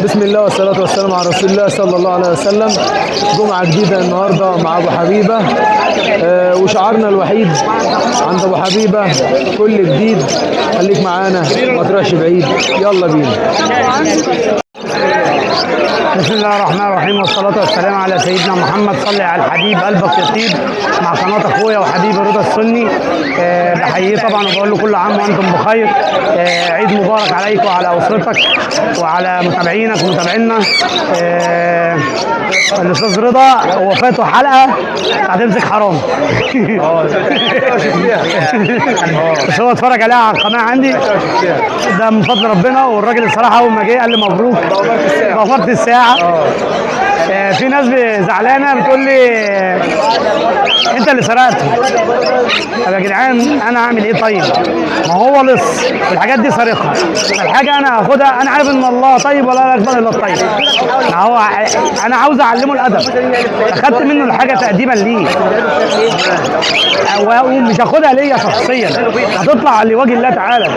بسم الله والصلاة والسلام على رسول الله صلى الله عليه وسلم. جمعة جديدة النهاردة مع أبو حبيبة، وشعارنا الوحيد عند أبو حبيبة كل جديد. خليك معانا ما تروحش بعيد، يلا بينا. بسم الله الرحمن الرحيم، والصلاة والسلام على سيدنا محمد. صلي على الحبيب قلبك يطيب. مع قناة اخويا وحبيبي رضا السني. بحييه طبعا وبقول له كل عام وانتم بخير. عيد مبارك عليك وعلى اسرتك وعلى متابعينك ومتابعينا. الاستاذ رضا وفاته حلقة هتمسك حرام. بس هو اتفرج عليها على القناة عندي، ده من فضل ربنا. والراجل الصراحة اول ما جه قال لي مبروك بفرت الساعة. في ناس زعلانة بتقول لي انت اللي سرقته. طب يا جدعان انا هعمل ايه طيب؟ ما هو لص والحاجات دي سارقها، فالحاجه انا هاخدها. انا عارف ان الله طيب ولا يقبل الا الطيب. ما هو انا عاوز اعلمه الادب، اخدت منه الحاجة تقديما ليه، ومش هاخدها ليا شخصيا، هتطلع لوجه الله تعالى.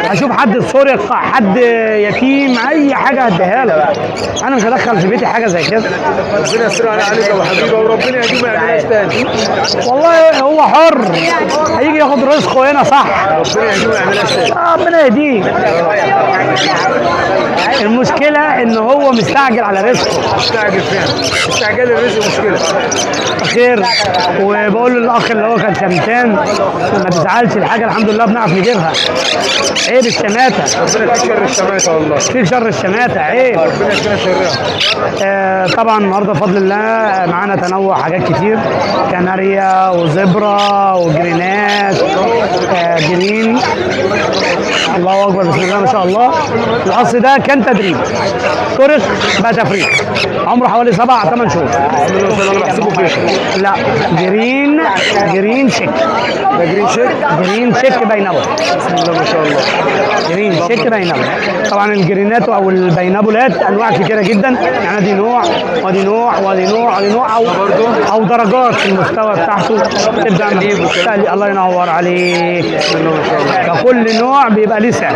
هشوف حد سرق، حد يتيم، اي حاجة هديها له. انا مش هدخل في بيتي حاجة زي كده. ربنا يستر عليك يا أبو حبيبة، وربنا يهديه ما يعملهاش تاني. والله هو حر، هيجي ياخد رزقه هنا صح، ربنا يهديه ما يعملهاش تاني. ربنا يهديه. المشكلة ان هو مستعجل على رزقه. مستعجل فعلا، استعجال الرزق مشكلة. خير. وبقول للاخ اللي هو كان شمتان ما تزعلش، الحاجة الحمد لله بنعرف نجيبها. عيب الشماته، ربنا يكفيك شر الشماتة والله، فيك شر الشماته عيب. ربنا يكفينا شرها. طبعا النهارده بفضل الله معانا تنوع حاجات كتير، كناريا وزبرة وجرينات، green. الله اكبر، بسم الله ما شاء الله. القص ده كان تدريب، طرق بقى تفريق، عمره حوالي 7 8 شهور. بسم الله ما شاء الله. انا بحسبه فيش. لا green، green check، ده green check. green check pineapple. بسم الله ما شاء الله. green check pineapple. طبعا الجرينات او البينابولات انواع كتيرة جدا، يعني دي نوع ودي نوع ودي نوع ودي نوع، او درجات في المستوى بتاعته تبدا من الله ينور عليك. بسم الله ما شاء الله. فكل نوع بيبقى ليه سعر،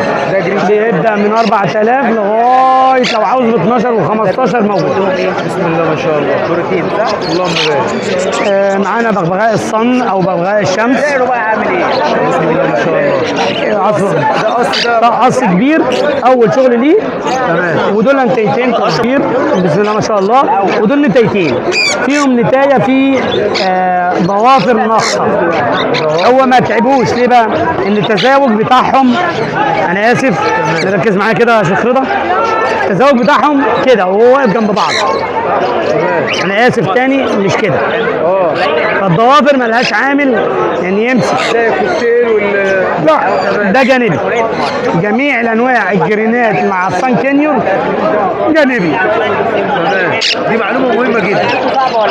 بيبدا من 4000 لغاية لو عاوز ب 12 و15 موجود. بسم الله ما شاء الله. بروتين صح؟ اللهم بارك. معانا بغبغاء الصن او بغبغاء الشمس. بسم الله ما شاء الله. عصر ده قص، ده ده قص كبير، اول شغل ليه. تمام. ودول نتايتين كبير، بسم الله ما شاء الله. ودول نتايتين فيهم نتايه في ضوافر ناقصه. هو ما تعبوش ليه بقى؟ ان التزاوج بتاعهم، انا اسف ركز معايا كده يا شيخ رضا، التزاوج بتاعهم كده وهو واقف جنب بعض. تمام. انا اسف تاني، مش كده. فالضوافر ملهاش عامل ان يمسك زي الكوكتيل وال لا ده جانبي. جميع الانواع الجرينات مع ال sun conure جانبي. تمام، دي معلومة مهمة جدا.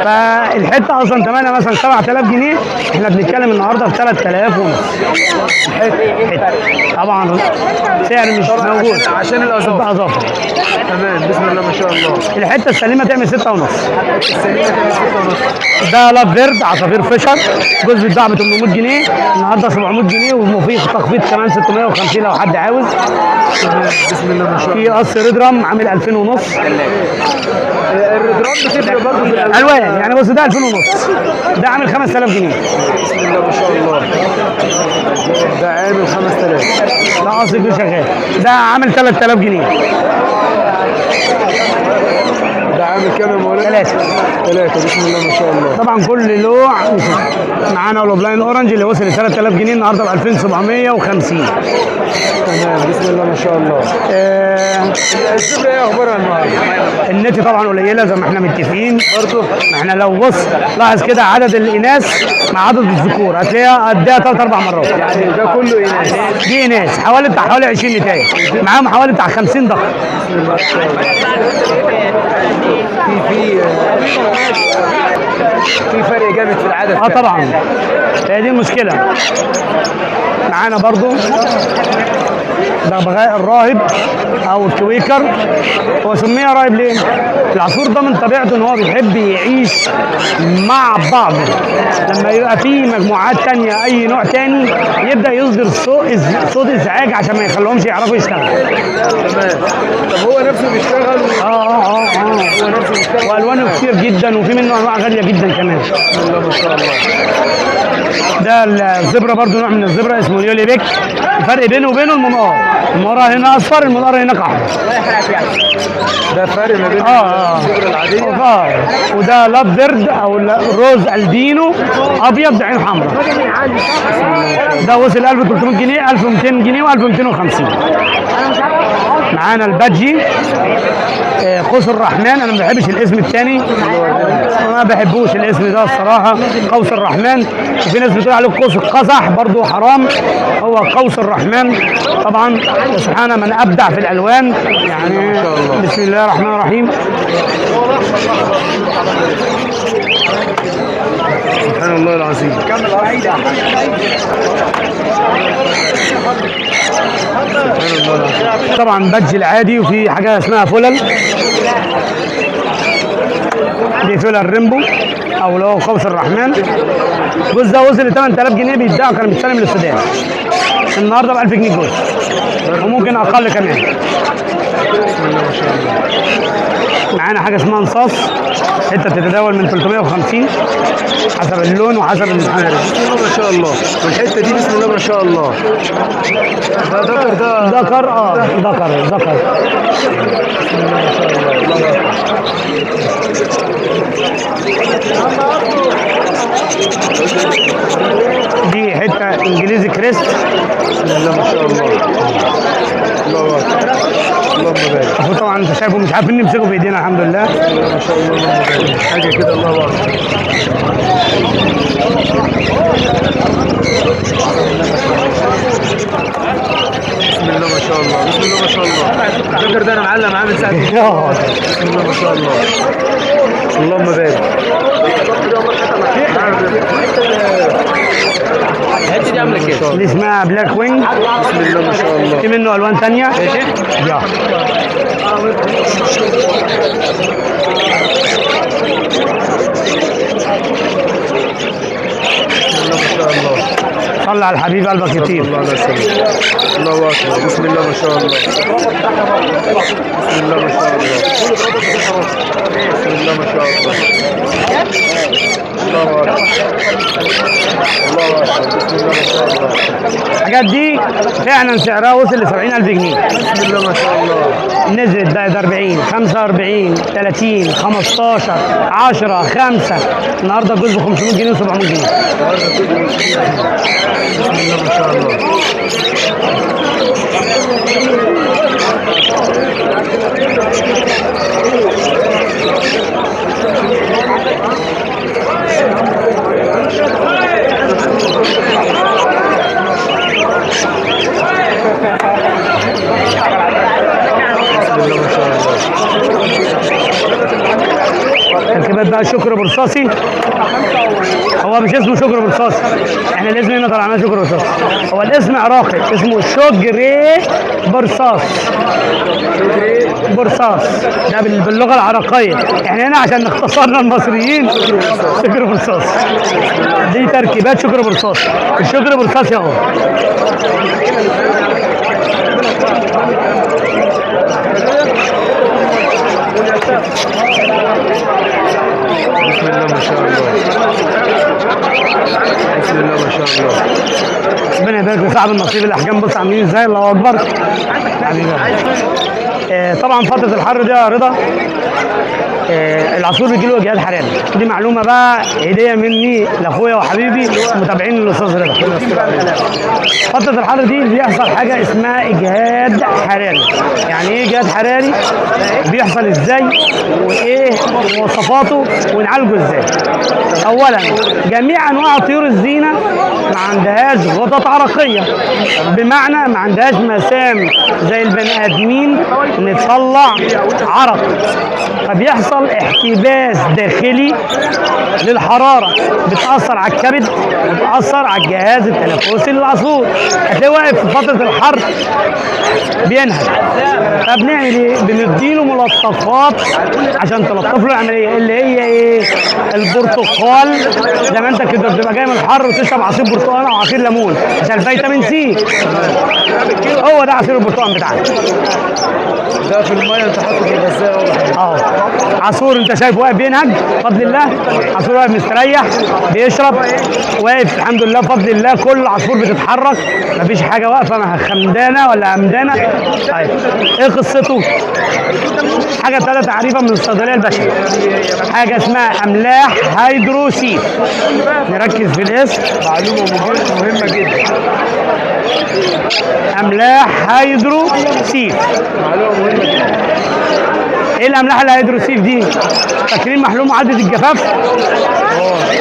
فالحته اصلا ثمنها مثلا 7000 جنيه، احنا بنتكلم النهارده في 3000 ونص حتة. طبعا سعر مش موجود عشان الاظافر. اظافر. تمام. بسم الله ما شاء الله. الحتة السليمة تعمل 6 ونص. السليمة تعمل 6 ونص. ده love bird عصافير فشر، جوز بيتباع ب 800 جنيه، النهارده 700 جنيه، وفي تخفيض كمان 650 لو حد عاوز. تمام. بسم الله ما شاء الله. في قص red drum عامل 2000 ونص. ال red drum بتفرق برضه في الالوان. الوان يعني، بص ده 2000 ونص، ده عامل 5000 جنيه. بسم الله ما شاء الله. ده عامل 5000. ده قص كبير شغال، ده عامل 3000 جنيه. ده عامل كام يا مولانا؟ 3. 3. بسم الله ما شاء الله. طبعا كل نوع معانا ال opaline orange اللي وصل ل 3000 جنيه، النهارده ب 2750. تمام. بسم الله ما شاء الله. الزبرة ايه اخبارها النهارده؟ النت طبعا قليله زي ما احنا متفقين برضه. ما احنا لو بص لاحظ كده عدد الاناث مع عدد الذكور هتلاقيها قدها 3 4 مرات. يعني ده كله اناث. دي اناث حوالي بتاع حوالي 20 نتايه، معاهم حوالي بتاع 50 دقه. بسم الله ما شاء الله. في في فرق جامد في العدد. طبعا هي دي المشكلة. معانا برضو بغبغاء الراهب او ال Quaker. هو سميه راهب ليه؟ العصفور ده من طبيعته ان هو بيحب يعيش مع بعضه، لما يبقى فيه مجموعات تانية اي نوع تاني يبدا يصدر صوت ازعاج عشان ما يخليهمش يعرفوا يشتغلوا. تمام. طب هو نفسه بيشتغل؟ اه هو نفسه بيشتغل، والوانه كتير جدا، وفي منه انواع غالية جدا كمان. بسم الله ما شاء الله. ده ال zebra برضو نوع من ال zebra اسمه yellow beak. الفرق بينه وبينه المنقار، المنقار هنا اصفر، المنقار هناك احمر. ده فرق ما بين ال zebra العادية. وده love bird او rose albino ابيض بعين حمراء. ده وصل 1300 جنيه، 1200 جنيه و1250. معانا ال budgie قوس الرحمن. انا ما بحبش الاسم الثاني، ما بحبوش الاسم ده الصراحة، قوس الرحمن. وفي ناس بتقول عليه قوس القزح، برضو حرام، هو قوس الرحمن طبعا. سبحان من ابدع في الالوان يعني. بسم الله الرحمن الرحيم. سبحان الله العظيم. سبحان الله العظيم. طبعا budgie العادي، وفي حاجة اسمها فلل، دي فلل rainbow او اللي هو قوس الرحمن. جوز ده وصل ل 8000 جنيه، بيتباع، كان بيتسلم للسودان. النهارده ب 1000 جنيه جوز، وممكن اقل كمان. بسم الله ما شاء الله. معانا حاجة اسمها نصاص، حتة بتتداول من 350 حسب اللون وحسب الحاجة. بسم الله ما شاء الله. والحتة دي بسم الله ما شاء الله. ده ذكر، ده ذكر. ذكر ذكر. بسم الله ما شاء الله. الله اكبر. دي حتة انجليزي crest. بسم الله ما شاء الله. الله اكبر. اللهم بارك. طبعا انت شايفه مش عارفين نمسكه بايدينا الحمد لله. بسم الله ما شاء الله. اللهم بارك. حاجة كده الله اكبر. بسم الله ما شاء الله. بسم الله ما شاء الله. الذكر ده انا معلق معاه من ساعة. بسم الله ما شاء الله. اللهم بارك. الحتة دي عامله كده. دي اسمها black wing. بسم الله ما شاء الله. في منه الوان ثانية. يا بسم الله ما شاء الله. صلى على الحبيب قلبك يطيب. الله عليه وسلم. الله اكبر. بسم الله ما شاء الله. بسم الله ما شاء الله. بسم الله ما شاء الله. الله اكبر. الله اكبر. بسم الله ما شاء الله. الحاجات دي فعلا سعرها وصل ل 70000 جنيه. بسم الله ما شاء الله. نزلت بقت 40 45 30 15 10 5. النهارده الجوز ب 500 جنيه و700 جنيه. بسم الله ما شاء الله. بسم الله ما شاء الله. تركيبات بقى شكر برصاصي. هو مش اسمه شكر برصاصي، احنا الاسم هنا طلعناه شكر برصاصي. هو الاسم عراقي، اسمه شجري برصاص. برصاص ده باللغة العراقية، احنا هنا عشان نختصرنا المصريين شكر برصاص. دي تركيبات شكر برصاص. الشكر برصاصي اهو. بسم الله ما شاء الله. بسم الله ما شاء الله. ربنا يبارك لصاحب النصيب. الاحجام بص عاملين ازاي، الله اكبر. طبعا فترة الحر دي يا رضا، العصفور بيجي له اجهاد حراري. دي معلومة بقى هديه مني لاخويا وحبيبي متابعين الاستاذ رضا. فترة الحر دي بيحصل حاجة اسمها اجهاد حراري. يعني ايه اجهاد حراري؟ بيحصل ازاي؟ وايه مواصفاته؟ ونعالجه ازاي؟ اولا جميع انواع طيور الزينة ما عندهاش غدد عرقيه، بمعنى ما عندهاش مسام زي البني ادمين نطلع عرق، فبيحصل احتباس داخلي للحرارة، بتاثر على الكبد وبتاثر على الجهاز التنفسي للعصفور. هتلاقيه واقف في فترة الحر بينهج. طب نعمل ايه؟ بنديله ملطفات عشان تلطف له العملية، اللي هي ايه؟ البرتقال. زي ما انت كده بتبقى جاي من الحر وتشرب عصير برتقال او عصير ليمون عشان فيتامين سي، هو ده عصير البرتقال بتاعنا. ده في المية انت حاطه في الغسالة واضح. عصفور انت شايف واقف بينهج بفضل الله، عصفور واقف مستريح بيشرب، واقف الحمد لله بفضل الله. كل عصفور بتتحرك، مفيش حاجة واقفة خمدانه ولا همدانه. طيب ايه قصته؟ حاجة ابتدت تعريفا من الصيدلية البشري، حاجة اسمها املاح هيدروسيف. نركز في الاسم، معلومة مهمة جدا. املاح هيدروسيف. معلومة مهمة جدا. ايه الاملاح الهيدروسيف دي؟ فاكرين محلول معالجة الجفاف؟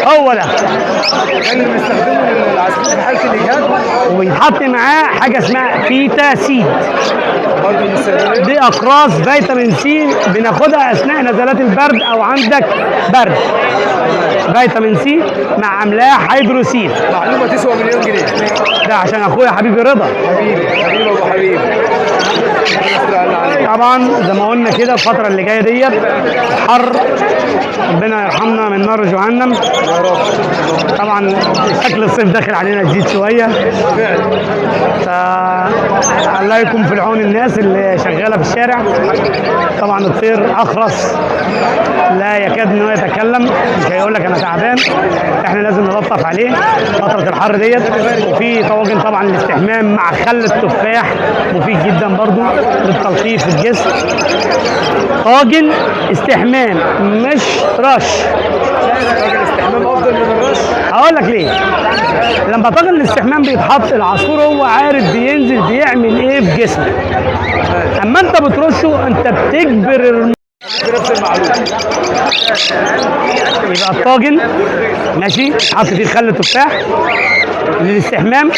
هو ده ده اللي بنستخدمه للعصفور في حاله الاجهاد، وبيتحط معاه حاجة اسمها فيتا سيد، برضه من الصيدلية. دي اقراص فيتامين سي بناخدها اثناء نزلات البرد او عندك برد. فيتامين سي مع املاح هيدروسيف. معلومة تسوى مليون جنيه. ده عشان اخويا حبيبي رضا. حبيبي حبيبي ابو حبيبي، طبعا زي ما قلنا كده الفترة اللي جاية ديت حر، ربنا يرحمنا من نار جهنم يا رب. طبعا شكل الصيف داخل علينا جديد شوية، فعلا. الله يكون في العون الناس اللي شغالة في الشارع. طبعا الطير اخرس لا يكاد ان هو يتكلم، مش هيقول لك انا تعبان. احنا لازم نلطف عليه فترة الحر ديت. وفي طواجن طبعا الاستحمام مع خل التفاح مفيد جدا برضو للتلطيف في الجسم. طاجن استحمام مش رش. طاجن الاستحمام افضل من الرش. هقول لك ليه. لما طاجن الاستحمام بيتحط العصفور هو عارف بينزل بيعمل ايه في جسمه. اما انت بترشه انت بتجبر نفس المعلومة. يبقى الطاجن ماشي حط فيه خل تفاح للاستحمام،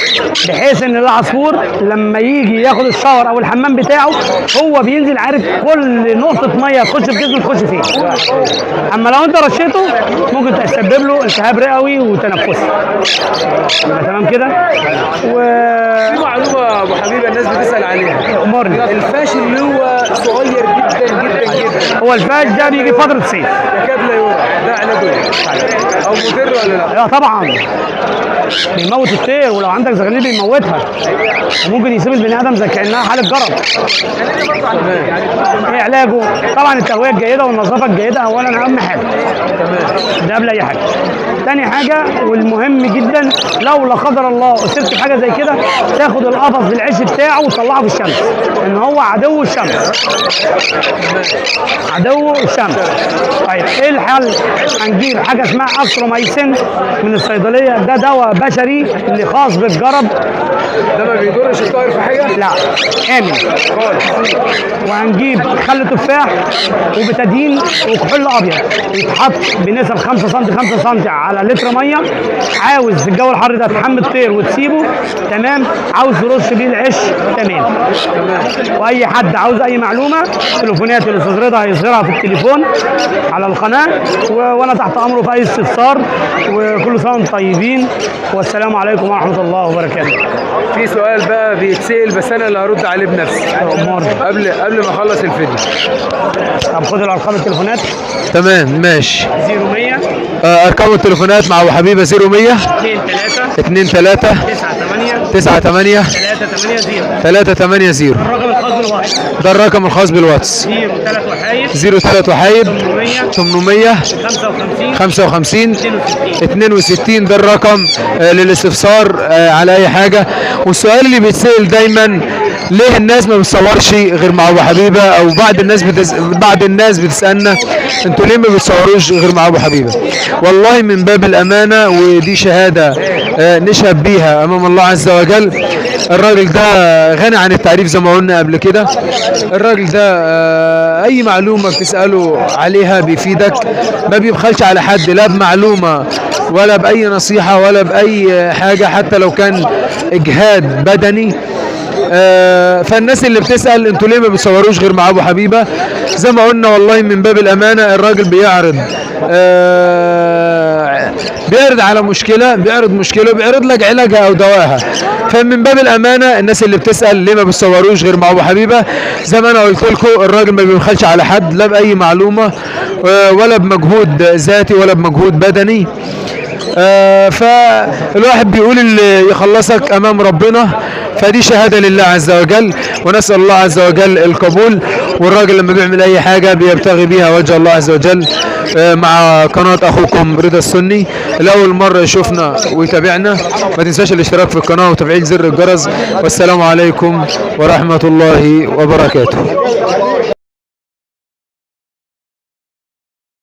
بحيث ان العصفور لما يجي ياخد الشاور او الحمام بتاعه هو بينزل عارف كل نقطة مية تخش في جسمه تخش فيه. اما لو انت رشيته ممكن تسبب له التهاب رئوي وتنفسي. يبقى تمام كده. و في معلومة ابو حبيبه الناس بتسال عليها. امرني. الفاش اللي هو صغير جدا جدا جدا، هو الفاش ده بيجي فترة صيف، يكاد لا يرى، ده علاجه ايه؟ او مضر ولا لا؟ لا طبعا بيموت الطير، ولو عندك زغاليل بيموتها، وممكن يسيب البني ادم زي كانها حاله جرب. ايه علاجه؟ طبعا التهويه الجيدة والنظافة الجيدة اولا اهم حاجة، ده قبل اي حاجة. تاني حاجة والمهم جدا، لو لا قدر الله اصبت بحاجة زي كده تاخد القفص بالعش بتاعه وتطلعه في الشمس، ان هو عدو الشمس، عدو الشمس. طيب ايه الحل؟ هنجيب حاجة اسمها استرومايسين من الصيدلية، ده دواء بشري اللي خاص بالجرب. ده ما بيضرش الطائر في حاجة؟ لا امن خالص. وهنجيب خل تفاح وبتادين وكحول ابيض، يتحط بنسب 5 سم 5 سم على لتر مية. عاوز في الجو الحر ده تحمي الطير وتسيبه تمام، عاوز ترش بيه العش تمام. واي حد عاوز اي معلومة تليفونات الاستاذ رضا هيظهرها في التليفون على القناة، وانا تحت امره في اي استفسار. وكل سنة وانتم طيبين، والسلام عليكم ورحمة الله وبركاته. في سؤال بقى بيتسال بس انا اللي هرد عليه بنفسي قبل ما اخلص الفيديو. طب خد الارقام التليفونات. تمام ماشي. 0100 ارقام التليفونات مع ابو حبيبه 0100 2 3 2 3 9 8 9 8 3 8 0. 3 8 0. الرقم الخاص بالواتس ده الرقم الخاص بالواتس. 0 3 وحايد 0 3 وحايد 855 855 62. 62. ده الرقم للاستفسار على اي حاجة. والسؤال اللي بيتسال دايما، ليه الناس ما بتصورش غير مع ابو حبيبه؟ او بعض الناس بعض الناس بتسالنا انتوا ليه ما بتصوروش غير مع ابو حبيبه؟ والله من باب الامانة، ودي شهادة نشهد بيها امام الله عز وجل، الراجل ده غني عن التعريف زي ما قلنا قبل كده. الراجل ده اي معلومة بتساله عليها بيفيدك، ما بيبخلش على حد لا بمعلومة ولا باي نصيحة ولا باي حاجة، حتى لو كان اجهاد بدني. فالناس اللي بتسأل انتوا ليه ما بتصوروش غير مع ابو حبيبة، زي ما قلنا والله من باب الامانة، الراجل بيعرض بيعرض على مشكلة، بيعرض مشكلة بيعرض لك علاجها او دواها. فمن باب الامانة الناس اللي بتسأل ليه ما بتصوروش غير مع ابو حبيبة، زي ما انا قلت لكم الراجل ما بيبخلش على حد، لا باي معلومة ولا بمجهود ذاتي ولا بمجهود بدني. فالواحد بيقول اللي يخلصك امام ربنا، فدي شهادة لله عز وجل، ونسأل الله عز وجل القبول. والراجل لما بيعمل اي حاجة بيبتغي بيها وجه الله عز وجل. مع قناة اخوكم رضا السني، لأول مرة يشوفنا ويتابعنا ما تنساش الاشتراك في القناة وتفعيل زر الجرس، والسلام عليكم ورحمة الله وبركاته.